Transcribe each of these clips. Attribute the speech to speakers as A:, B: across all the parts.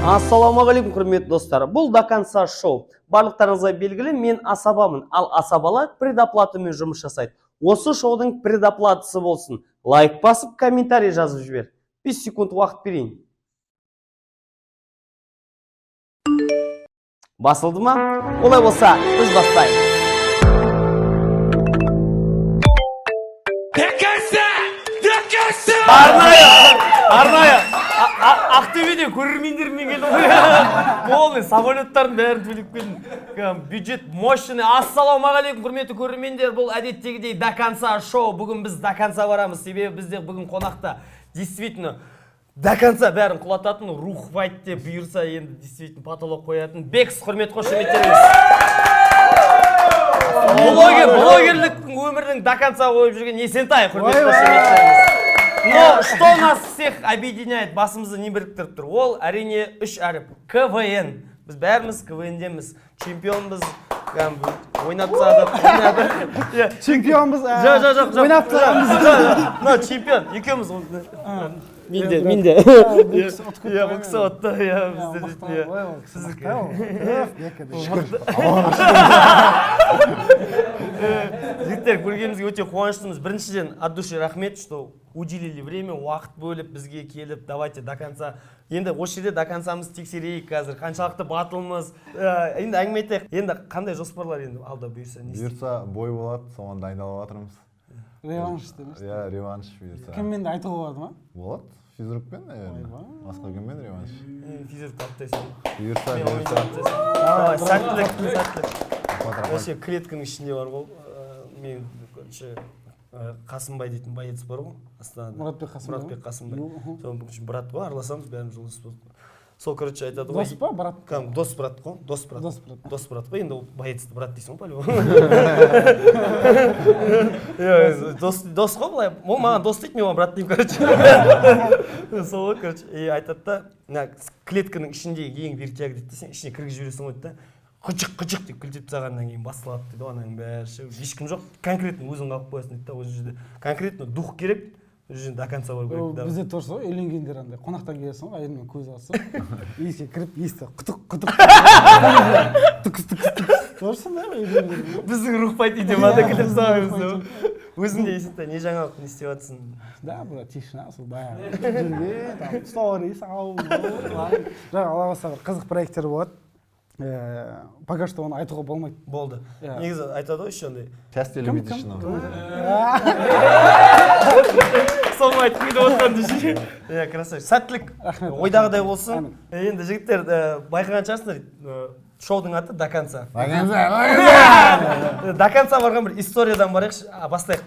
A: Ассалаумағалейкум, құрметті достар! Бұл «До конца» шоу. Барлықтарыңызға белгілі, мен асабамын, ал асабалар предоплатамен жұмыс жасайды. Осы шоудың предоплатасы болсын: лайк басып, комментарий жазып жібер. 5 секунд уақыт берейін. Басылды ма? Олай болса, біз бастаймыз. Арнайы Ақтөбеде көрермендермен келдім ғой. Полный самолеттардың бәрін төлеп келдім. Кәдімгі бюджет мощный. Ассалаумағалейкум, құрметті көрермендер! Бұл әдеттегідей «До конца» шоу. Бүгін біз до конца барамыз, себебі бізде бүгін қонақта действительно до конца бәрін құлататын, Рух Файт деп бұйырса, енді действительно потолок қоятын Бекс. Құрмет, қошеметтеріңіз! Блогерліктің өмірдің до конца қойып жүрген Есентай. Құрметті қошеметтеріңіз! Но что нас всех объединяет, басымызды не біріктіріп тұр? Ол, әрине, үш әріп: КВН. Біз бәріміз КВНдеміз, чемпионбыз, кәдімгі ойнап тастадық, ойнадық. Иә.
B: Чемпионбыз.
A: Жоқ, жоқ, жоқ, жоқ.
B: Ойнап тастағанбыз.
A: Жоқ, жоқ. Мынау чемпион екеуміз. Менде, менде.
B: Бұл кісі ұтып кетті
A: Иә,
B: ғой.
A: бұл кісі ұтты, иә, бізде дейтін, иә.
B: Ой, ол кісі мықты, ол. Өф, екі де.
A: Жігіттер, көргенімізге өте қуаныштымыз. Біріншіден, от души рахмет, что уделили время, уақыт бөліп, бізге келіп. Давайте до конца. Енді осы жерде до концамызды тексерейік қазір, қаншалықты батылмыз. Енді әңгіме айтайық. Енді қандай жоспарлар енді алда, бұйырса, не істейміз?
C: Бұйыртса, бой болады, соған дайындалып жатырмыз.
B: Реванш емес?
C: Иә, реванш бұйыртса.
B: Кіммен де айтуға болады ма?
C: Болады, физрукпен, наверное.
B: Ойбай.
C: Басқа кіммен реванш?
A: Физрукты алып тастайсың.
C: Бұйыртса,
A: Мен ойын
C: бұйыртса.
A: алып тастайсың. Давай, сәттілік, сәттілік!
C: Рахмат, рахмат.
A: Вообще, клетканың ішінде бар ғой, мен, короче, Қасымбай дейтін боец бар ғой Астанада.
B: Мұратбек Қасымбай ма?
A: Мұратбек Қасымбай.
B: Ну.
A: Сол короче, брат қой, араласамыз бәріміз, жолдас болып. Сол, короче, айтады ғой.
B: Дос па, брат?
A: Кәдімгі дос брат қой, дос брат.
B: Дос брат.
A: Дос брат қой. Енді ол боецті брат дейсің ғой по-любому. Иә, дос, дос қой былай. Ол маған дос дейді, мен оған брат деймін, короче. Сол ғой, короче. И айтады да, мына клетканың ішіндегі ең вертяг дейді да, сен ішіне кіргізіп жібересің ғой дейді да, қычық қычық деп күлтеп тастағаннан кейін басталады дейді ғой ананың бәрі ше. Ешкім жоқ, конкретно өзің қалып қоясың дейді да. Ол жерде конкретно дух керек, ол жерде до конца бару
B: Ол
A: керек да.
B: Бізде тоже солай, үйленгендер андай қонақтан келесің ғой, әйеліңмен көз алысып, есікке кіріп, есікті құтық құтық, түкс түкс түкс, тоже сондай ғой үйленгендер.
A: Біздің Рух Файт үйде ма да, күліп
B: Иә,
A: саламыз. Өзің де, Есентай, не жаңалық, не істеп жатырсың?
B: Да, брат, тишина, сол баяғы жүрген, там сторис ау жаңа. Алла қаласа, бір қызық проекттер болады. Пока что оны айтуға болмайды.
A: Болды.
B: Иә.
A: Негізі айтады ғой еще андай.
C: Счастье любить тишину.
A: Соны айтқым келіп отқан десей. Иә, красавчик, сәттілік!
B: Рахмет.
A: Ойдағыдай болсын.
B: Әмин.
A: Енді, жігіттер, байқаған шығарсыңдар, шоудың аты «До конца».
C: До конца, до конца!
A: До конца барған бір историядан барайықшы, бастайық.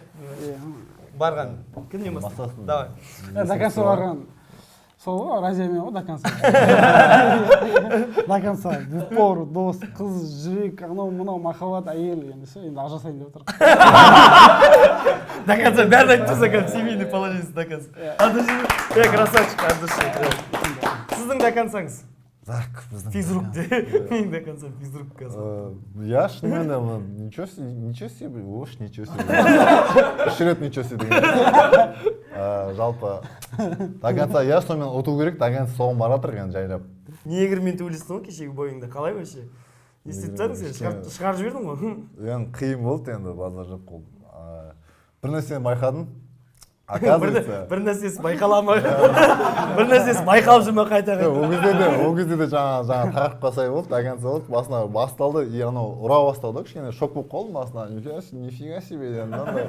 A: Барған кімнен бастайық?
C: Бастасын.
A: Давай.
B: До конца барған сол ғой, Разиямен ғой. До конца, до конца, в упор, дос қыз, жүрек, анау мынау махаббат, әйел. Енді ше, енді ажырасайын деп отыр.
A: До конца бәрін айтып тастаса, кәдімгі семейный положение, до конца, от души. Е, красавчик, от души. Сіздің до концаңыз?
C: Так, біздің
A: Физрук де. Менің до конца физрук қазір.
C: Я шынымен де мына ничего себе, ничего себе, ош, ничего себе, үш рет ничего себе деген. Жалпы до конца, иә, сонымен ұту керек, до конца соған бара жатырық енді жайлап.
A: Негрмен төбелестің ғой кешегі бойыңда, қалай вообще, не істеп тастадың сен? Шығарып жібердің ғой.
C: Енді қиын болды енді, базар жоқ ол. Бір нәрсені байқадым, оказывается.
A: Бір нәрсесі байқала ма, бір нәрсесі байқалып жүр ма қайта қайта?
C: Ол кезде де жаңа тақырыпқа сай болды, до конца болды. Басына басталды и анау ұра бастады ғой, кішкене шок болып қалдым басына. Нифига себе, нифига себе дедім да андай.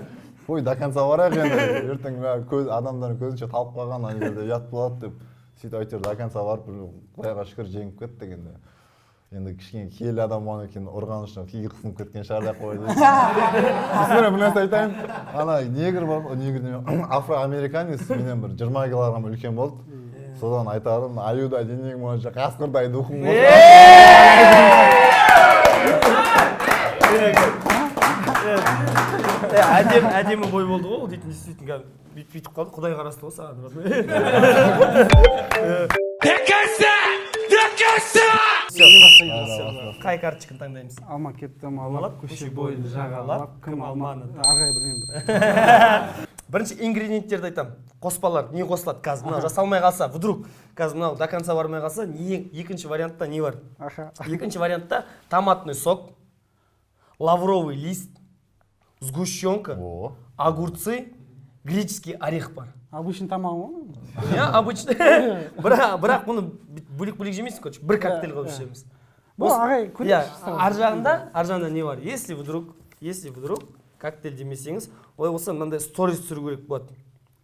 C: Ой, до конца барайық енді, ертең мә, көз адамдардың көзінше талып қалған ана жерде ұят болады деп. Сөйтіп әйтеуір до конца барып, бір құдайға шүкір, жеңіп кеттік. Енді кішкене киелі адам болғаннан кейін ұрған үшін киі қысынып кеткен шығар деп қойды. Сосын бір нәрсе айтайын: ана негр бар ғой, негр деме, афроамериканец менен бір 20 килограмм үлкен болды. Содан айтарым: аюдай денең бойынша қасқырдай духың болсын.
A: Е, әдемі, әдемі бой болды ғой ол дейтін. Действительно, кәдімгі бүйтіп бүйтіп қалды. Құдай қарасты ғой саған.
D: До конца! До конца!
A: Все, қай карточканы таңдаймыз?
B: Алма кетті малап,
A: Малап,
B: көше
A: көше
B: бойын
A: бойын
B: жағалап,
A: жағалап,
B: кім
A: кім
B: алманы
A: алманы
B: ары қарай білмеймін.
A: Бірінші ингредиенттерді айтамын. Қоспалар, не қосылады қазір? Мынау жасалмай қалса, вдруг қазір мынау до конца бармай қалса, не екінші вариантта не бар?
B: Аха.
A: Екінші вариантта томатный сок, лавровый лист, сгущенка,
C: О.
A: огурцы, греческий орех бар.
B: Обычный тамақ ғой.
A: Иә, обычный. Бірақ бұны бөлек-бөлек жемейсің, короче, бір коктейль қылып ішеміз.
B: Бұл ағай
A: Иә,
B: көрейікші сразу.
A: ар жағында не бар? Если вдруг коктейль демесеңіз, олай болса мынандай сторис түсіру керек болады.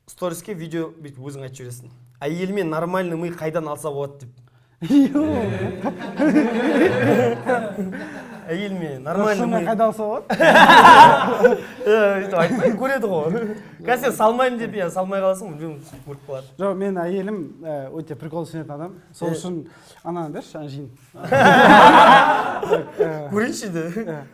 A: Сториске видео бүйтіп өзің айтып жібересің. Әйеліме нормальный ми қайдан алса болады деп. Әйеліме нормальный
B: Шынымен
A: ми.
B: қайда алса болады?
A: Өйтіп айтпай көреді ғой. Қазір сен салмаймын деп, иә, салмай қаласың, білмеймін, өліп қалады.
B: Жоқ, менің әйелім өте прикол түсінетін адам. Сол үшін ананы берші, әншейін.
A: Көрейінші де.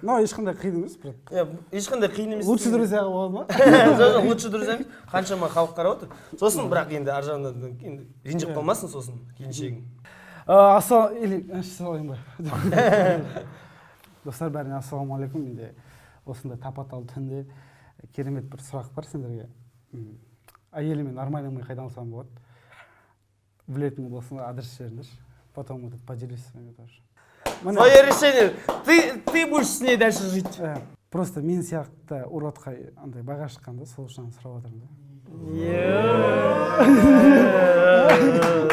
B: Но ешқандай қиын емес, брат.
A: Иә, ешқандай қиын емес.
B: Лучший друзья болады ма?
A: Жоқ, лучший друзья емес. Қаншама халық қарап отыр. Сосын бірақ енді ар жағынан енді ренжіп қалмасын сосын келіншегің.
B: Или әнші салайын ба? Достар, бәріне ассалаумағалейкум. Менде осындай тапа тал түнде керемет бір сұрақ бар сендерге. Әйеліме нормальный ми қайдан алсам болады? Білетін болсаң, адрес жіберіңдерші. Потом этот поделюсь с вами тоже. Міне,
A: Твое решение. Ты будешь с ней дальше жить.
B: Просто мен сияқты уродқа андай баға шыққан да, сол үшін сұрап жатырмын да.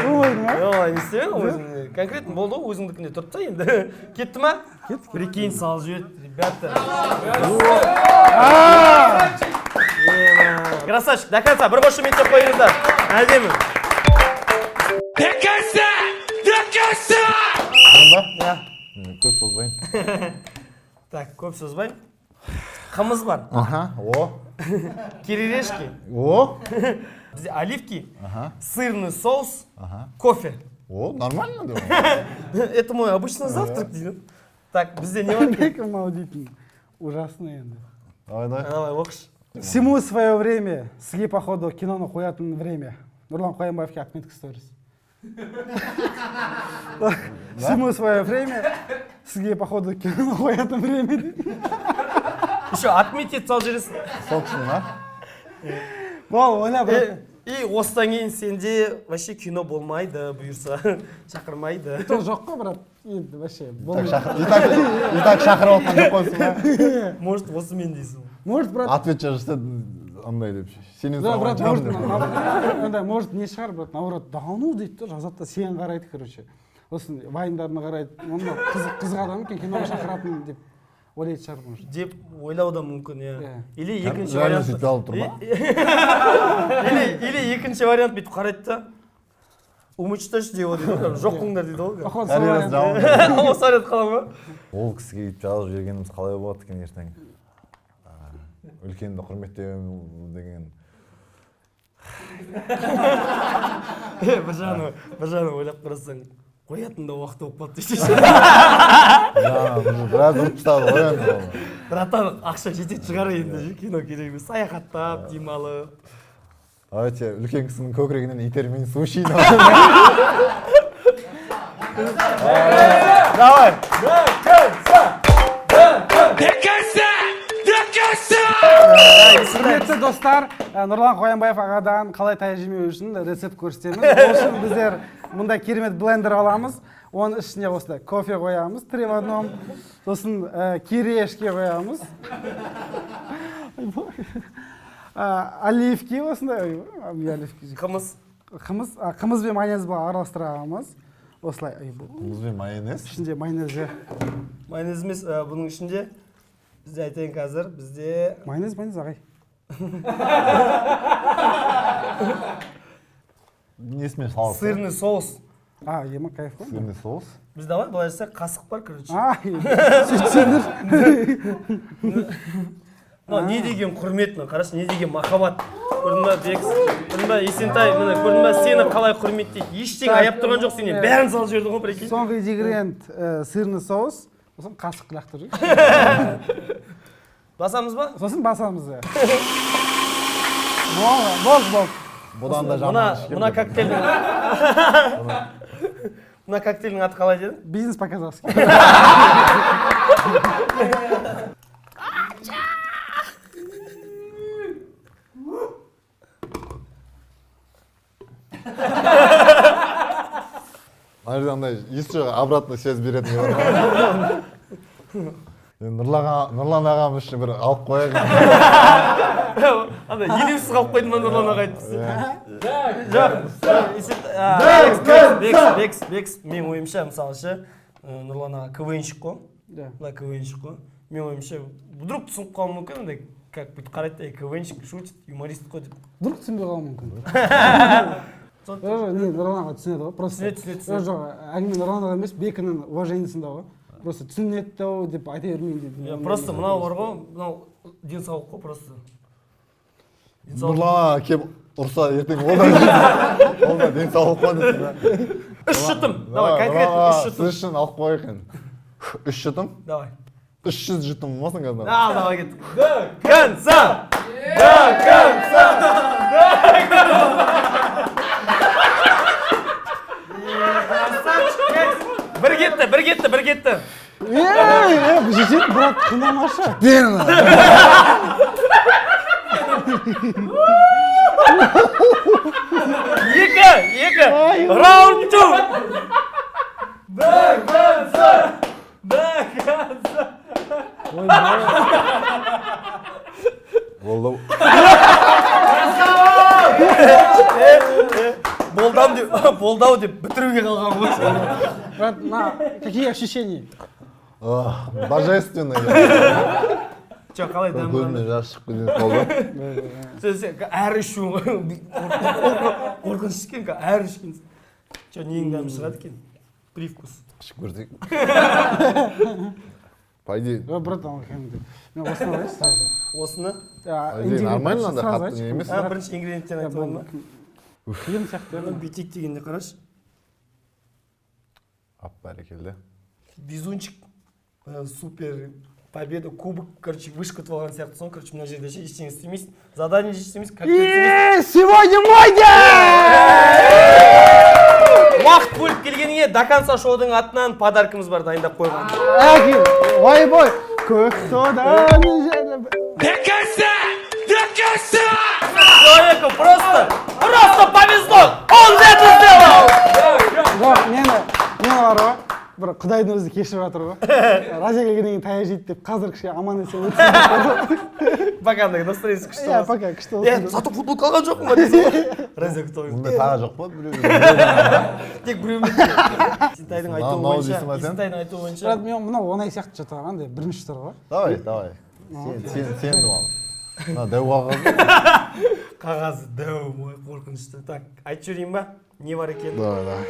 B: Болмайды ма?
A: Ой, не істемедің ғой өзің. Конкретно болды ғой, өзіңдікінде тұрды да енді. Кетті ма?
B: Кетті.
A: Прикинь, салып жіберді, ребята. Ема. Красавчик, до конца бір қошеметтеп қойыңыздар. Әдемі.
D: До конца! До конца!
C: Мен ба?
A: Иә.
C: Мен көп созбайын.
A: Так, көп созбай. Қымыз бар.
C: Аха, о.
A: Кириешки,
C: О.
A: бізде оливки,
C: Аха.
A: сырный соус,
C: Аха.
A: кофе.
C: О, нормально деп.
A: Это мой обычный завтрак дейді. Так, бізде не бар?
B: Бек мынау дейтін ужасный енді.
C: Давай, давай.
A: Давай, оқышы.
B: Всему свое время. Сізге, походу, киноны қоятын время. Нұрлан Қоянбаевке отметка сторис. Всему свое время. Сізге, походу, киноны қоятын время дейді.
A: Еще отметить салып жібересің.
C: Сол кісінің ма?
B: Бол, ойла, брат.
A: И осыдан кейін сенде вообще кино болмайды, бұйырса. Шақырмайды.
B: То жоқ қой, брат. Енді вообще
C: Так
B: болмайды.
C: шақыр. И так шақырып отқан жоқ қойсың ба?
A: Может, осымен дейсің.
B: Может, брат.
C: Ответ жазса андай деп. Сенен
B: Да, брат,
C: сұраған
B: может,
C: деп.
B: андай, может, не шығар, брат, наоборот, да ну дейді да, жазады да, сен қарайды, короче. Сосын вайндарына қарайды. Оны қызық қызық адам екен, киноға шақыратын деп ойлайтын шығар, может.
A: Деп ойлау да мүмкін, иә.
B: Иә.
A: Или екінші
C: Реально
A: вариант.
C: сөйтіп алып тұр ма?
A: Или екінші вариант бүйтіп қарайды да, уничтожь деп дейді ғой, жоқ қылыңдар дейді ғой.
B: Походу, сол
C: Карьерасы
B: вариант.
C: жаман.
A: Осы вариант қала ма?
C: Ол кісіге өйтіп жазып жібергеніміз қалай болады екен ертең? Үлкенді құрметтеу деген.
A: Бір жағынан ойлап қарасаң, қоятын да уақыт болып қалды десейші.
C: Жаңа біраз ұрып тастады ғой енді оны.
A: Братан, ақша жететін шығар енді, кино керек емес, саяхаттап, демалып.
C: Давайте үлкен кісінің көкірегінен итермей су ішейін.
A: Давай.
D: До конца! До конца!
B: Құрметті достар, Нұрлан Қоянбаев ағадан қалай таяқ жемеу үшін рецепт көрсетеміз. Ол үшін біздер мұндай керемет блендер аламыз. Оның ішіне осындай кофе қоямыз, три в одном. Сосын кириешки қоямыз. Ойбай. Оливки осындай. Ойбай, мен оливки жеймін.
A: Қымыз.
B: Қымыз, қымыз бен майонез былай араластырамыз. Осылай. Ойбай.
C: Қымыз бен майонез.
B: Ішінде майонез, иә.
A: Майонез емес, бұның ішінде бізде, айтайын қазір, бізде
B: Майонез, майонез, ағай.
C: Несімен салып?
A: Сырный соус.
B: А, ема, кайф қой.
C: Сырный соус.
A: Біз давай былай жасайық, қасық бар, короче.
B: А, сөйтсеңдер.
A: Мынау не деген құрмет, мына қарашы, не деген махаббат. Көрдің ба, Бекс? Көрдің ба, Есентай, міне көрдің ба, сені қалай құрметтейді. Ештеңе
B: Так.
A: аяп тұрған жоқ сенен. Бәрін салып жіберді ғой, прикинь.
B: Соңғы ингредиент сырный соус. Сосын қасық лақтырып жіберейік.
A: Басамыз ба?
B: Сосын басамыз, иә. Болды, болды, болды.
C: Бұдан да жаман
A: Мына
C: ешкім
A: мына
C: жоқ.
A: Коктейльдің аты қалай дедің?
B: Бизнес по-казахски.
C: Ана жерде андай есі жоқ, обратный связь беретін не бар ғой. Енді Нұрлан ағамыз үшін бір алып қояйық.
A: Андай елеусіз қалып қойдым ба, Нұрлан аға айтыпсың. Жоқ, Бекс, Бекс, Бекс, менің ойымша, мысалы ше, Нұрлан аға КВНщик қой.
B: Да.
A: Мына КВНщик қой. Менің ойымша, вдруг түсініп қалуы мүмкін, андай как бүйтіп қарайды да, КВНщик шутит, юморист қой деп.
B: Вдруг түсінбей қалуы мүмкін. Жоқ, не, Нұрлан аға түсінеді ғой, просто.
A: Түсінеді, түсінеді, түсінеді.
B: Жоқ, әңгіме Нұрлан аға емес, Бекінің уважениесінде ғой. Просто түсінеді ау деп айта бермеймін дейді.
A: Иә, просто мынау бар ғой, мынау денсаулық қой просто. Денсаулық.
C: Нұрлан аға келіп ұрса ертең, ол да денсаулық қой дейсің да.
A: Үш жұтым. Давай, конкретно үш жұтым.
C: Сіз үшін алып қояйық енді. Үш жұтым?
A: Давай.
C: 300 жұтым болмасын қазір.
A: Ал, давай, кеттік. До конца! До конца! До конца! Бір кетті, бір кетті, бір кетті.
B: Ей, ей, бұл жетеді, брат, қинамашы.
C: Верно.
A: Екі, екі. Раунд 2. До конца! До конца!
C: Болды.
A: Болдам деп, болдау деп бітіруге қалған ғой.
B: Брат, на, какие ощущения?
C: Ах, божественно.
A: Жоқ, қалай дәмі?
C: Көзімнен жас шығып кеткен қалды.
A: Сен әрі ішу қорқыныш екен, әрі ішкен. Жоқ, ненің дәмі шығады екен? Привкус.
C: Ішіп көрсек. По идее,
B: Жоқ, брат, ана кәдімгідей. Мен осыны алайыншы сразу.
A: Осыны?
B: А,
C: По идее, нормально анда,
B: сразу
C: қатты
B: айтшы.
C: не емес.
A: А, бірінші ингредиенттерін айтып алайын ба?
B: Қиын сияқты.
A: Мына бүйтейік дегенде қарашы.
C: Ап, бәрекелді.
A: Везунчик, супер победа, кубок, короче, вышка ұтып алған сияқты. Соң, короче, мына жерде ше ештеңе істемейсің, задание істемейсің, коктейль істемейсің.
B: И сегодня мой день!
A: Уақыт бөліп келгеніңе до конца шоудың атынан подаркамыз бар дайындап қойған.
B: Әкел, ойбой, көк содан.
D: До конца! До конца!
A: Человеку просто повезло! Он это сделал!
B: Жоқ, мені бар ғой, бір құдайдың өзі кешіріп жатыр ғой. Разия келгеннен кейін таяқ жейді деп, қазір кішкене аман есен өтсін деп қойды.
A: Пока андай настроениесі күшті
B: Иә,
A: болсын.
B: пока күшті
A: Е,
B: болсын.
A: зато футболка алған жоқпын ба дейсің ғой. Разия күтіп алған.
C: Мұндай тағы жоқ па біреу?
A: Тек біреумен. Есентайдың айтуы
C: Мынау
A: бойынша,
C: дейсің ба сен?
A: Есентайдың айтуы бойынша.
B: Брат, мен мынау оңай сияқты что-то, андай бірінші тұр ғой.
C: Давай, давай. Сен сен мал. Мына дәу қағаз.
A: Қағазы дәу, ой, қорқынышты. Так, айтып жіберейін ба? Не бар екен?
C: Давай, давай.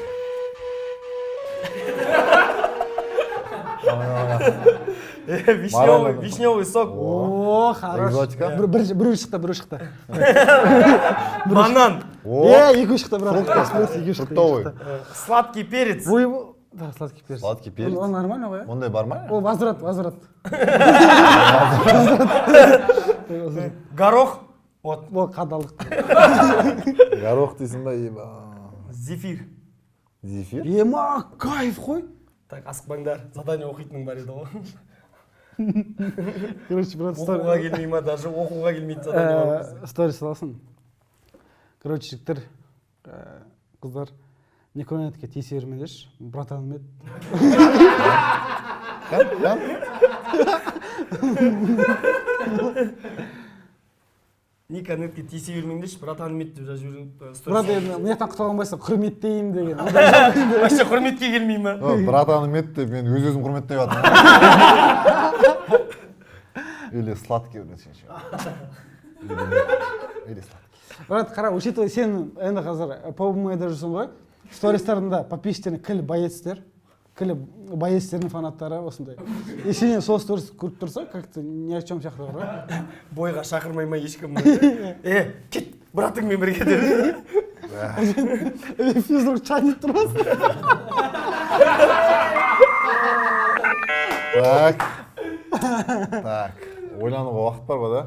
A: Вишневый,
C: Морально.
A: вишневый сок,
B: О, хорош.
C: Экзотика.
B: Біреу шықты, біреу шықты.
A: банан,
C: О,
B: Е, екеу шықты, брат.
C: Фрукты.
B: Екеу шықты, екеу
C: Фруктовый.
B: шықты.
A: Сладкий перец.
B: Ой, да, сладкий перец.
C: Сладкий перец?
B: Ол нормально ғой, иә?
C: Ондай бар ма?
B: Ол возврат, возврат.
A: Горох, вот,
B: Ол қадалдық.
C: Горох дейсің ба? Еба.
A: Зефир.
C: Зефир?
B: Ема, кайф қой.
A: Так, асықпаңдар, задание оқитының бар еді ғой.
B: Короче, брат,
A: Оқуға келмей ма, даже оқуға келмейтін задание бар бізде.
B: Сторис саласың. Короче, жігіттер, қыздар, Никонетке тиісе бермеңдерші, братаным еді.
C: Кім? Кім?
A: Никонетке тиісе бермеңдерші, братаным еді деп жазып жіберген.
B: Брат, енді мына жақтан құтыла алмайсың, құрметтеймін деген.
A: Вообще құрметке келмей ма?
C: О, братаным еді деп мен өз өзім құрметтеп жатырмын. Или сладкий бірдеңе. Или сладкий.
B: Брат, қара, учитывая сен енді қазір ПБМ-да жүрсің ғой, стористарында подписчиктерің кіл боецтер, кіл боецтердің фанаттары осындай. И сенен сол сторис көріп тұрса, как-то ни о чем сияқты бар ғой.
A: Бойға шақырмай ма ешкім? Е, кет, братыңмен бірге деп.
B: Физрук чайник тұрмасын.
C: Так. Так. Ойлануға уақыт бар ғой да?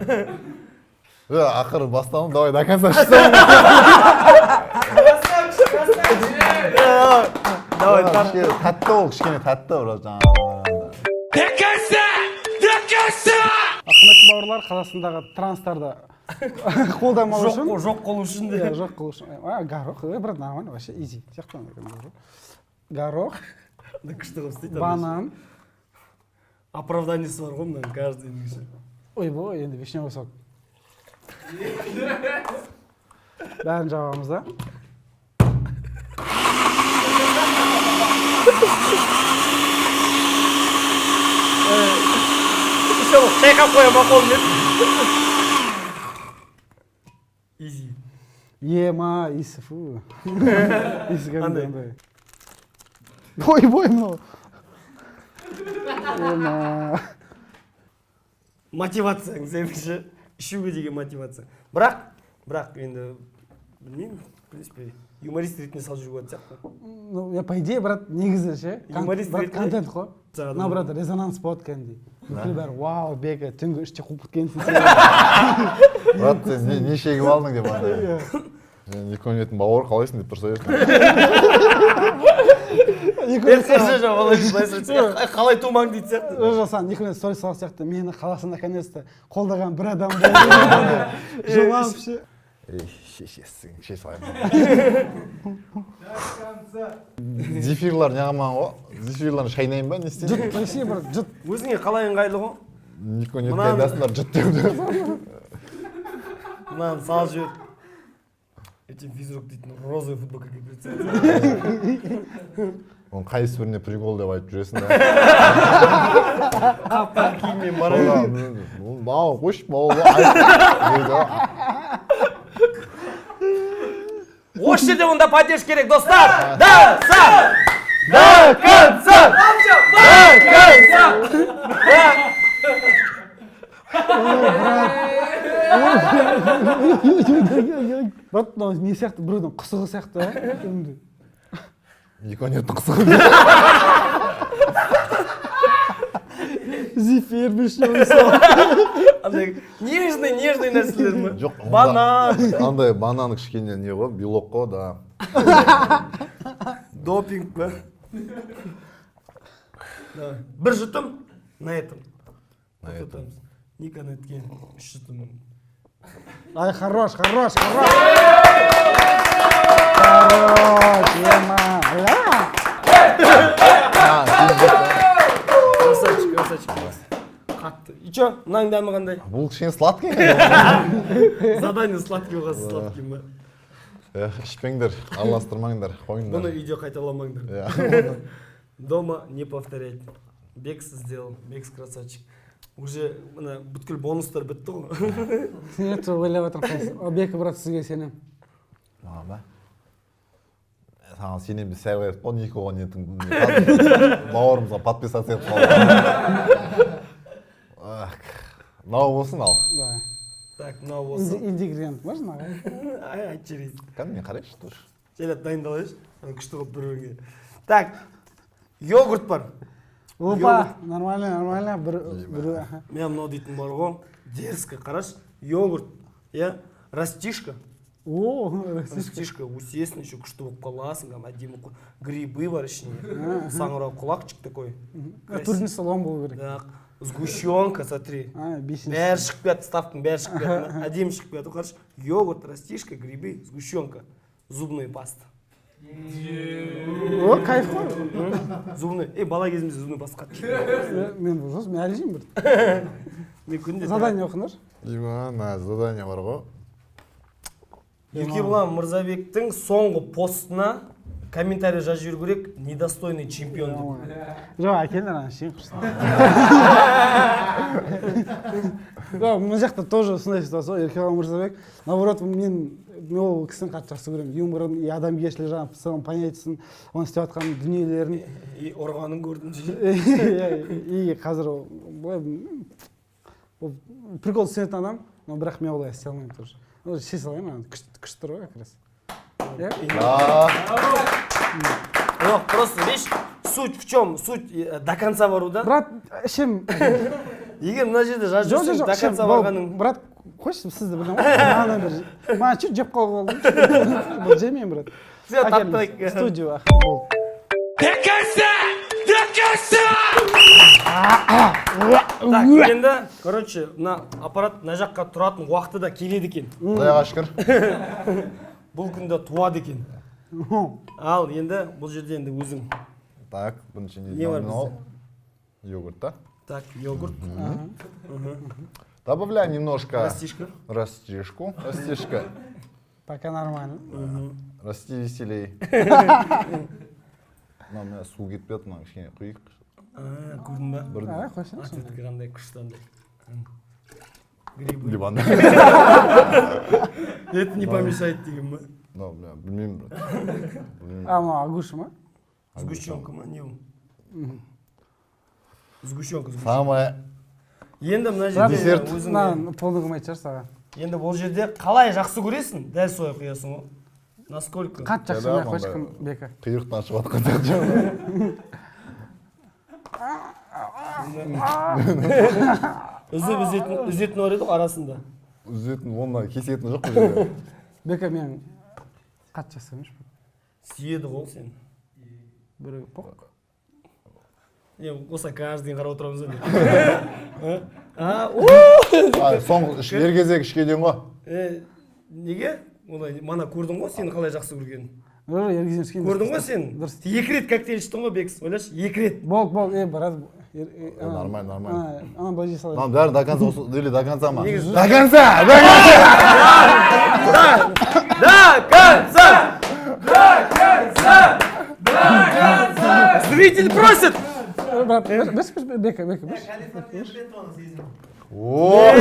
C: Е, ақыры басталды, давай до конца шықсам.
A: Давай, тарт.
C: Кішкене тәтті ол, кішкене тәтті бірақ жаңағы.
D: До конца! До конца!
B: Құрметті бауырлар, Қазақстандағы транстарды Қолдамау
A: Жоқ,
B: үшін.
A: жоқ қылу үшін де.
B: Иә, жоқ қылу үшін. А, горох, брат, нормально, вообще изи сияқты андай кәдімгі горох.
A: Күшті қылып істейді.
B: Банан.
A: Оправданиесі бар ғой мынаның каждыйның ше.
B: Ойбой, енді вишневый сок, бәрін жабамыз да.
A: Еще шайқап қоямын ба қолыммен? Изи.
B: Ема, иісі, фу, иісі кәдімгі
A: Андай.
B: Андай, ойбой, мынау, ема.
A: Мотивацияң сенің ше, ішуге деген мотивация. Бірақ енді білмеймін, в принципе, юморист ретінде салып жүруге болатын сияқты.
B: Ну, я, по идее, брат, негізі ше,
A: Юморист
B: брат,
A: ретінде-
B: контент қой.
A: Саған-
B: Мына, брат, резонанс болады кәдімгідей. Бүкіл бәрі: «Вау, Бека, түнгі 3-те қуып кеткенсің сен».
C: Брат, сен не шегіп алдың деп андай. Сен екі минуттың бауыр, қалайсың деп тұрса берсін.
B: Екі күн
A: Жоқ, олай былай сөйтсе, қалай тумаң дейтін сияқты.
B: Жоқ, саған 2 күн сторис салған сияқты: «Мені қаласың, наконец-то қолдаған бір адам болды», жылап ше.
C: Ей, шешесің, іше салайын. Зефирлар неғылмаған ғой? Зефирларын шайнайын ба, не істеймін?
B: Жұт, вообще, брат, жұт.
A: Өзіңе қалай ыңғайлы ғой.
C: Нико не
A: Мынаны-
C: айтасыңдар, жұт деп.
A: Мынаны салып жіберіп, ертең физрук дейтін розовый футболка киіп кетсе.
C: Оның қайсы біріне прикол деп айтып жүресің да.
A: Қап қара киіммен барайын.
C: Бауыр, қойшы, бауыр. Дейді ғой.
A: Осы жерде онда поддержка керек, достар. До конца! До конца! До конца!
B: Брат, мынау не сияқты, біреудің құсығы сияқты, а кәдімгідей.
C: Нико неттің қысығы.
B: Зефир, вишневый сок.
A: Андай нежный, нежный нәрселер ме?
C: Жоқ,
A: Банан.
C: андай банан кішкене не ғой, белок қой да.
A: Допинг па? Давай. Бір жұтым на этом.
C: На этом.
A: Ника неткен үш жұтым.
B: Ай, хорош, хорош, хорош, хорош, ема, ля.
C: А, сен жұт.
A: Красавчик, красавчик. Қатты. И чё, мынаның дәмі қандай?
C: Бұл кішкене сладкий екен.
A: Задание сладкий болған, сладкий ма?
C: Эх, ішпеңдер, араластырмаңдар,
A: Бұны
C: қойыңдар.
A: үйде қайталамаңдар.
C: Иә.
A: Дома не повторять. Бекс сделал, Бекс красавчик. Уже мына бүткіл бонустар бітті ғой.
B: Нет, ойлап жатырмын қайсы. О, Бека, брат, сізге сенемін.
C: Маған ба? Саған сенемін, біз сәл қой, Никоға нетің бауырымызға подписаться етіп қалды. Мынау болсын ал.
B: Да.
A: Так, мынау болсын.
B: Ингредиент можно?
A: Ай, айтып жіберейін.
C: Кәдімгі мен қарайыншы тоже.
A: Жайлап дайындалайыншы. Ана күшті қылып бір біріңе. Так, йогурт бар.
B: Опа, нормально, нормально. Бір, бір, аха.
A: Мен мынау дейтін бар ғой. Дерзко, қарашы. Йогурт, иә, растишка.
B: О,
A: Растишка, өсесің, еще күшті болып қаласың, кәдімгі әдемі грибы бар ішінде. Саңырау құлақчик такой.
B: Төртіншісі лом болу керек.
A: Так, сгущенка, смотри.
B: А, бесіншісі.
A: Бәрі шығып кетті, ставканың бәрі шығып кетті. Әдемі шығып кетті. Қарашы, йогурт, растишка, грибы, сгущенка, зубная паста.
B: О, кайф қой.
A: Зубной. Ей, бала кезімізде зубной паста қатты жейтін.
B: Мен бұл мен әлі жеймін бір.
A: Мен күнде.
B: Задание оқыңдаршы.
C: Ана задание бар ғой.
A: Еркебұлан Мырзабектің соңғы постына комментарий жазып жіберу керек: «Недостойный чемпион» деп.
B: Жоқ, әкеліңдер ана, ішейін құрсын. Жоқ, мына жақта тоже сондай ситуация ғой. Еркебұлан Мырзабек, наоборот, мен ол кісіні қатты жақсы көремін, юморын и адамгершілігі жағын, в целом понятиесін, оның істеп жатқан дүниелерін.
A: И ұрғанын көрдім.
B: Иә, и қазір ол былай ол прикол түсінетін адам, но бірақ мен олай істей алмаймын тоже. Ну, іше салайын, ана күшті, күшті тұр ғой как раз, иә.
A: Жоқ, просто видишь, суть в чем? Суть до конца бару да.
B: Брат, ішемін.
A: Егер мына жерде жазып
B: Жоқ, жоқ,
A: жүрсең,
B: жоқ,
A: до
B: ішемін.
A: конца барғаның.
B: Брат, қойшы, сізді білемін ғой, маған бір маған чуть жеп қалуға қалдым. Бұл жемеймін, брат.
A: Все,
B: Әкеліңіз,
A: таптайық.
B: Студию, аха, болды.
D: До конца! До конца!
A: Так, енді, короче, мына аппарат мына жаққа тұратын уақыты да келеді екен.
C: Құдайға шүкір.
A: Бұл күнде туады екен. Ал енді бұл жерде енді өзің.
C: Так, бірінші
A: Не бар
C: мынау йогурт, да?
A: Так, йогурт.
C: Добавляем немножко
A: Растишка.
C: Растишку. Растишка.
B: Пока нормально.
C: Расти веселей. Мына, мына су кетіп кетті, мына кішкене құйық.
A: А, көрдің ба?
C: Бір
B: А, қойсаңшы.
A: Ответка қандай күшті андай. Грибы.
C: Деп андай.
A: Это не помешает деген ба?
C: Мынау, бля, білмеймін, брат. Білмеймін.
B: А, мынау агуша ма?
A: Сгущенка ма? Не ол? Сгущенка, сгущенка.
C: Самое
A: Енді мына жерде
C: Десерт.
A: өзің
B: Мынаны полный қылмайтын шығар саған.
A: Енді бұл жерде қалай жақсы көресің, дәл солай құясың ғой. Насколько?
B: Қатты жақсы
C: Да,
B: көрмей ақ қойшы,
C: мындай.
B: кім, Бека.
C: Қиырықтан шығып жатқан сияқты.
A: Үзіп үзетін бар еді ғой арасында.
C: Үзетін, оны кесетін жоқ бұл жерде.
B: Бека, мен қатты жақсы көрмеймін.
A: Сүйеді ғой сені.
B: Біреу поқ.
A: Не, осылай каждый день қарап отырамыз ба? А, у!
C: А, соңғы ер кезек ішке дейін ғой.
A: Е, неге? Олай, мана көрдің ғой сені қалай жақсы көргенін.
B: Жоқ, ергезен ішкен.
A: Көрдің ғой сен?
B: Дұрыс.
A: Екі рет коктейль іштің ғой, Бекс. Ойлашы, екі рет.
B: Болды, болды, е, брат.
C: Нормально, нормально.
B: Ана былай жей салайын.
C: Мынаның бәрін до конца осы или до конца ма?
A: Негізі-
C: До конца! До конца!
A: До конца! До конца! До конца! Зритель просит!
B: Брат, бір, бір, бір, Бека, Бека, бір.
C: О!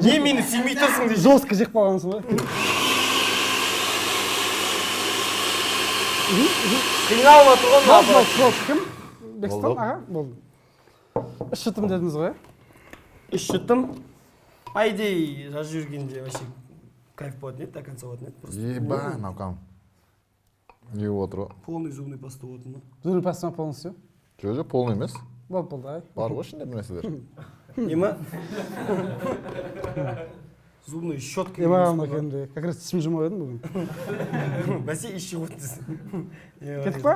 A: Не мені сүймей тұрсың дейді.
B: Жестко жеп қалғансың ғой.
A: Қиналып отыр ғой мына
B: Болды,
A: аппарат.
B: болды, болды. Кім? Бекстан,
C: Болды.
B: аға, болды. Үш жұтым дедіңіз ғой, иә?
A: Үш жұтым. По идее, жазып жібергенде вообще кайф болатын еді, до конца болатын еді. Просто
C: Еба, мынау кәдімгі. Не болып отыр ғой?
A: полный зубный паста болатын ба?
B: Зубный паста ма полностью?
C: Жоқ, жоқ, полный емес.
B: Болды, болды, ай.
C: Бар ғой ішінде бір нәрселер.
A: Не ма? Зубный щетка.
B: Е, маған мына кәдімгідей. Как раз тісім жұмып едім бүгін.
A: Бәсе, иіс шығып отырсың.
B: Кеттік па?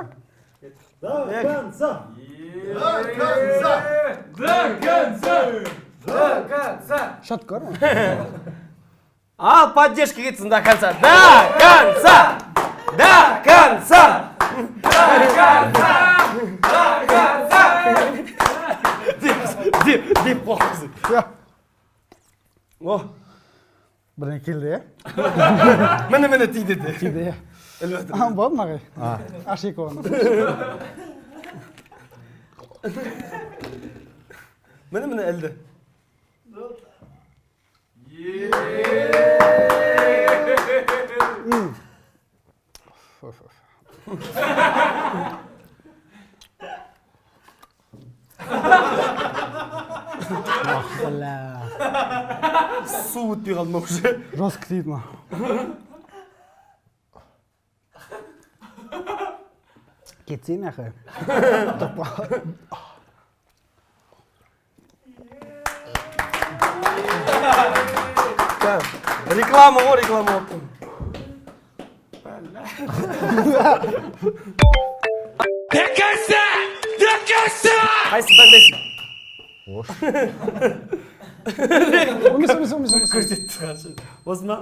A: До конца!
D: До конца! До конца!
B: Щетка бар ма?
A: Ал поддержка кетсін до конца. До конца! До конца!
D: До конца! До конца!
A: Деп қорқызды. О,
B: Бірдеңе келді, иә?
A: міне, міне, тиді де.
B: Тиді, иә.
A: Іліп жатыр.
B: А, болды ма, ағай? Аш екі оны.
A: Міне, міне, ілді.
B: Бля.
A: Су өтпей қалды ма уже?
B: Жестко тиді мына. Кетсем, ақы.
A: Реклама ғой, реклама болып тұр.
D: До конца! До конца!
A: Қайсысын таңдайсың?
C: Ош.
B: 15, 15, 15, 15.
A: Көрсетті қанша. Осы ма?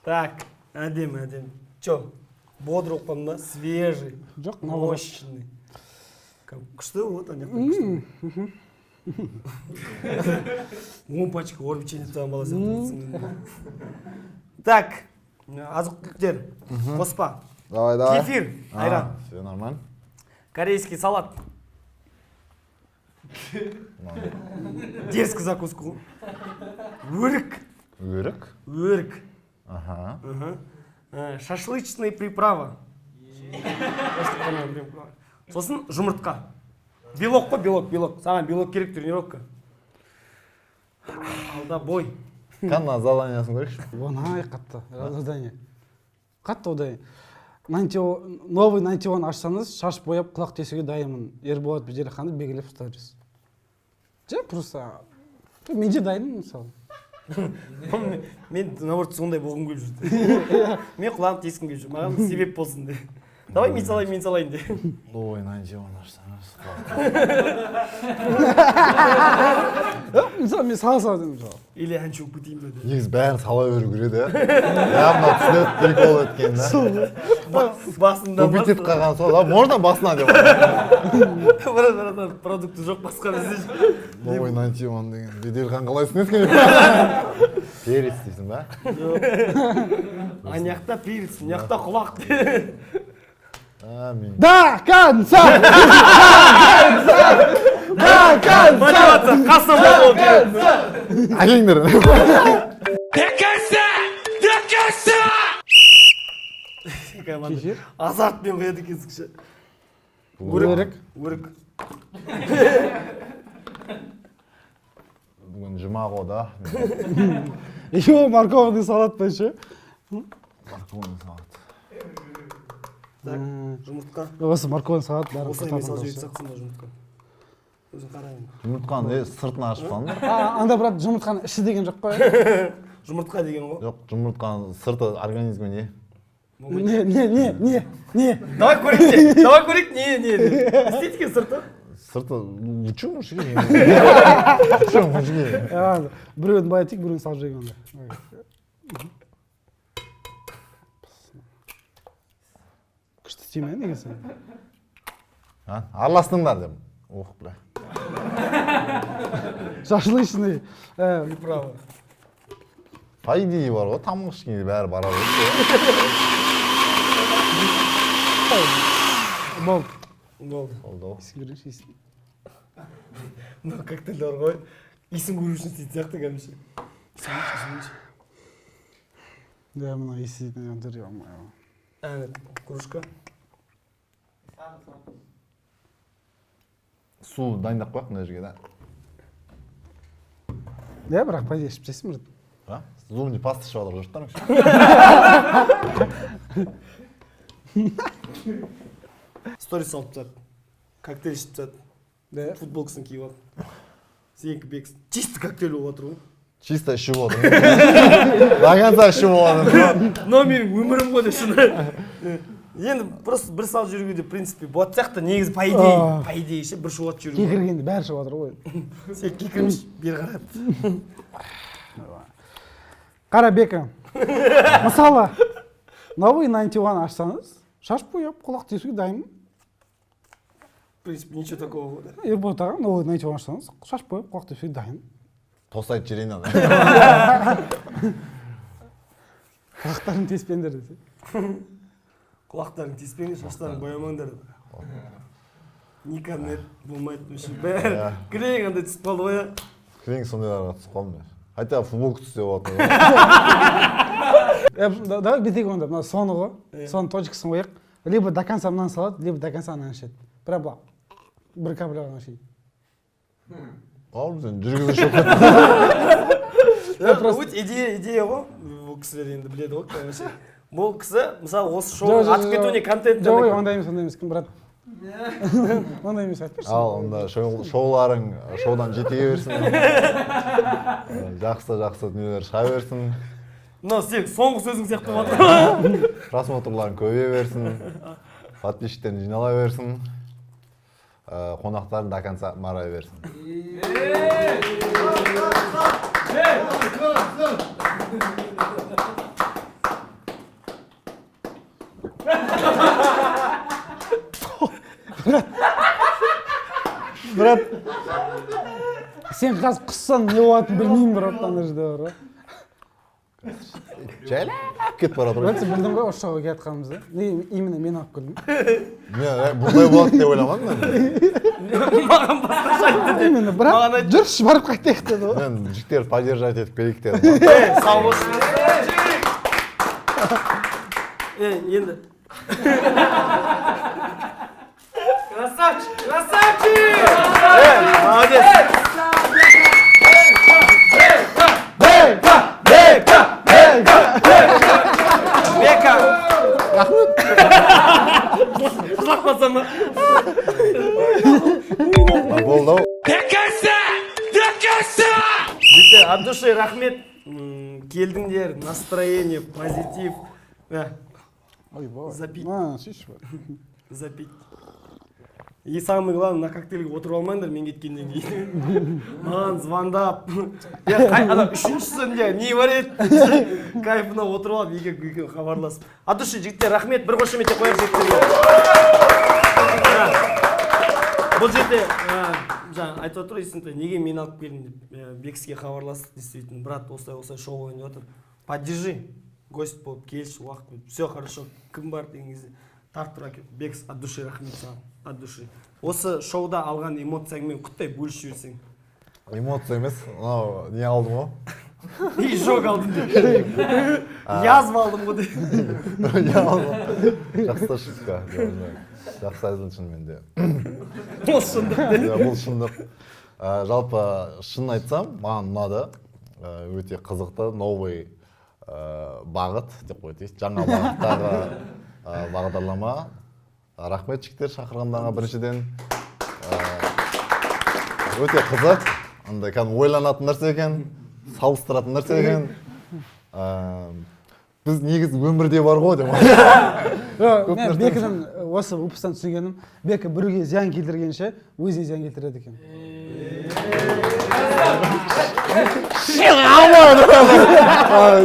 A: Так, әдемі, әдемі. Че, бодрый болып қалдың ба? Свежий,
B: Жоқ, наоборот.
A: мощный. Күшті вот ана жақта күшті. 10 пачка орып печенье тастаған бала сияқты болыпсың. Так, азық түліктер, қоспа.
C: Давай, давай.
A: Кефир, айран,
C: Все нормально.
A: Корейский салат. Дерзкий закуска ғой. Өрік,
C: Өрік.
A: Өрік.
C: Ага.
A: Мгм. Шашлычная приправа. Шашлычная приправа. Сосын жұмыртқа. Белок қой, белок, белок. Саған белок керек, тренировка. Алда бой.
C: Қана заданиясын көрейікші.
B: Оңай қатты задание. Қатты одай. Новый 91 ашсаңыз, шаш бояп, құлақ тесуге дайынмын. Ерболат Беделханды белгілеп сторис. Же, просто мен де дайынмын, мысалы.
A: Мен, наоборот, сондай болғым келіп жүр. Мен құлағым тескім келіп жүр. Маған себеп болсын деп. Давай мен салайын, мен салайын де.
C: Ой, 91 ашсаңыз.
B: Мысалы, мен сала сала дедім, мысалы.
A: Или әнші болып кетейін бе деп.
C: Негізі бәрін сала беру керек еді, иә, мынау түсінеді прикол еткенін да.
A: Басында
C: Тупить етіп қалған сол, а можно басына деп.
A: Брат, братан, продукты жоқ басқа бізде.
C: Новый 91 деген Беделхан қалай түсінеді екен? Перец дейсің ба?
A: Ана жақта перец, мына жақта құлақ.
C: А, мен
B: До конца! До конца!
A: Мотивация қасым болды.
C: Әкеңдер.
D: До конца! До конца!
B: Кешір.
A: Азартпен қояды екенсің ше.
B: Өрік.
A: Өрік.
C: Бүгін жұма ғой да.
B: Йо, морковный салат па еще?
C: Морковный салат.
A: Так, жұмыртқа.
B: Осы морковный салат бәрін
A: Осылай мен
B: құртатын
A: салып
B: болса.
A: жіберсек сонда жұмыртқа. Өзің қара енді.
C: Жұмыртқаны сыртын ашып салдыңдар.
B: А, анда, брат, жұмыртқаның іші деген жоқ қой.
A: Жұмыртқа деген ғой.
C: Жоқ, жұмыртқаның сырты организмге не?
B: Не, не, не, не, не.
A: Давай көрейік те. Давай көрейік, не, не, не. Не істейді екен сырты?
C: Сырты вы че, мужики? Вы че, мужики?
B: А, біреуін былай етейік, біреуін салып жейік онда. Күшті істеймін, иә, негізі.
C: А, араластыңдар деп. Ох, бля.
B: Шашлычный.
A: Право.
C: По идее бар ғой, тамақ ішкенге бәрі бара береді.
B: Болды.
A: Болды.
C: Болды ғой.
B: Иісін көрейінші, иісін.
A: Мынау коктейль бар ғой. Иісін көру үшін істейтін сияқты кәдімгіше. Иісін.
B: Да, мына иісі дейтін тұр, ё-моё.
A: Әне, кружка.
C: Су дайындап қояйық мына жерге да.
B: Иә, бірақ по идее ішіп тастайсың, брат.
C: А? Зубный паста ішіп жатыр жұрттар.
A: Сторис салып тастады. Коктейль ішіп тастады.
B: Да.
A: Футболкасын киіп алды. Сенікі бекс. Чисто коктейль болып жатыр ғой.
C: Чисто ішіп отыр. До конца ішіп отыр.
A: Мынау менің өмірім ғой деп шыны. Енді просто бір салып жүруге де, в принципе, болатын сияқты негізі, по идее, по идее ше, бір шуат жүруге.
B: Кекіргенде бәрі шығып жатыр ғой.
A: Сен кекірмеш, бері қарап.
B: Қара, Бека. Мысалы, новый 91 ашсаңыз, шаш бояп, құлақ тесуге дайынмын.
A: В принципе, ничего такого ғой да.
B: Ерболат аға, новый 91 ашсаңыз, шаш бояп, құлақ тесуге дайын.
C: Тост айтып жіберейін ана.
B: Құлақтарын теспеңдер десе.
A: Құлақтарың теспеңдер, шаштарың боямаңдар. Никонет болмайды вообще, бәрі. Кілең андай түсіп қалды ғой, иә.
C: Кілең сондайларға түсіп қалдым мен. Хотя футболка түссе болады.
B: Давай бүйтейік онда, мына соны ғой, соның точкасын қояйық. Либо до конца мынаны салады, либо до конца ананы ішеді. Бірақ былай бір капля ғана ішейін.
C: Бауырым, сен жүргізуші болып кеттің.
A: Өте идея, идея ғой. Бұл кісілер енді біледі ғой, короче. Бұл кісі, мысалы, осы шоуға атып кетуіне контент
B: Жоқ, ой, ондай емес, ондай емес, кім, брат? Ондай емес, айтпашы.
C: Ал онда шоуларың шоудан жете берсін. Жақсы жақсы дүниелер шыға берсін.
A: Мынау сен соңғы сөзің сияқты болып жатыр.
C: Просмотрларың көбейе берсін. Подписчиктерің жинала берсін. Қонақтарың до конца мара берсін.
B: Брат, сен қазір құссаң не болатынын білмеймін, брат, ана жерде бар ғой.
C: Жайлап кетіп бара жатыр.
B: Брат, сен білдің ғой осы шоуға келатқанымызды. Неге именно мен алып келдім?
C: Мен бұндай болады деп ойламадым мен.
A: Маған басқаша айтты деп.
B: Именно, брат,
A: Маған айтты.
B: жүрші, барып қайтайық деді ғой.
C: Мен жігіттерді поддержать етіп келейік дедім.
A: Ей, сау болсын. Ей, енді.
D: Красавчик! Красавчик!
A: Ей, молодец.
B: Бека!
A: Бека! Бека!
C: Рахмет.
A: Жылап қалсам ба?
C: Болды ау.
D: До конца! До конца!
A: Жігіттер, от души рахмет. Келдіңдер, настроение, позитив. Мә.
B: Ойбай.
A: Запить.
B: А, шеш.
A: Запить. И самое главное, на коктейльге отырып алмаңдар мен кеткеннен кейін. Маған звондап. Я ана үшіншісінде не бар еді? Кайфына отырып алып, екі екеуі хабарласып. От души, жігіттер, рахмет, бір қошемет қояйық жігіттерге. Бұл жерде жаңа айтып отыр Есентай, неге мені алып келдің деп. Бекске хабарластық, действительно, брат, осылай осылай шоу қояйын деп жатыр. Поддержи, гость болып келші, уақыт. Все хорошо, кім бар деген кезде тартып тұра келіп. Бекс, от души рахмет саған, от души. Осы шоуда алған эмоцияңмен құттай бөлісіп жіберсең.
C: Эмоция емес, мынау не алдым ғой.
A: Изжог алдым деп. Язва алдым ғой деп.
C: Не алдым. Жақсы шутка. Жақсы әзіл шынымен де.
A: Ол шындық деп.
C: Иә, бұл шындық. Жалпы шынын айтсам, маған ұнады. Өте қызықты, новый бағыт деп қояйық, жаңа бағыттағы бағдарлама. Рахмет, жігіттер, шақырғандарыңа біріншіден. Өте қызық, андай кәдімгі ойланатын нәрсе екен, салыстыратын нәрсе екен. Біз негізі өмірде бар ғой деп.
B: Жоқ,
C: Көп
B: мен
C: нәрсе.
B: Бекінің осы выпусктан түсінгенім, Бекі біреуге зиян келтіргенше, өзіне зиян келтіреді екен.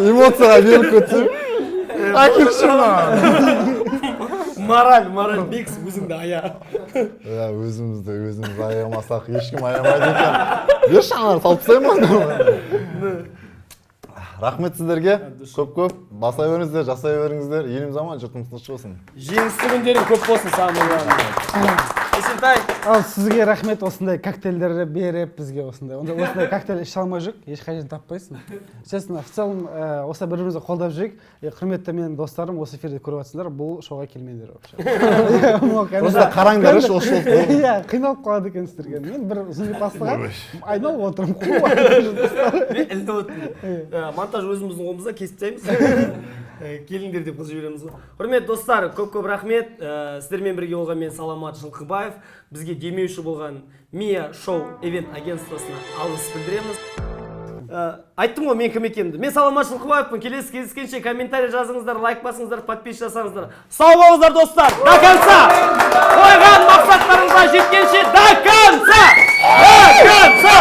C: Эмоцияға беріліп кетсем, әкелші маған.
A: Мораль, мораль, Бекс, өзіңді ая.
C: Иә, өзімізді өзіміз аямасақ, ешкім аямайды екен. Берші, аналарды салып тастаймын ғой. Рахмет сіздерге, көп көп баса беріңіздер, жасай беріңіздер, еліміз аман, жұртымыз тыныш болсын.
A: Жеңісті күндерің көп болсын, самое главное. Есентай.
B: Ал сізге рахмет, осындай коктейльдерді беріп бізге осындай. Онда осындай коктейль іше алмай жүрік, ешқай жерден таппайсың. Честно, в целом осылай бір бірімізді қолдап жүрейік. Құрметті менің достарым, осы эфирде көріп жатсыңдар, бұл шоуға келмеңдер вообще.
C: Просто қараңдаршы осы шоуды.
B: Иә, қиналып қалады екенсіздер. Мен бір зумипастыға айналып отырмын.
A: Мен ілініп отырмын. Монтаж өзіміздің қолымызда, кесіп тастаймыз. Келіңдер деп қыз жібереміз ғой. Құрметті достар, көп-көп рахмет. Сіздермен бірге болған мен, Саламат Жылқыбаев. Бізге демеуші болған Мия Шоу Ивент агентствосына алғыс білдіреміз. Айттым ғой мен кім екенімді. Мен Саламат Жылқыбаевпын. Келесі кездескенше комментарий жазыңыздар, лайк басыңыздар, подпись жасаңыздар. Сау болыңыздар, достар. До конца! Қойған мақсаттарыңызға жеткенше до конца! До конца!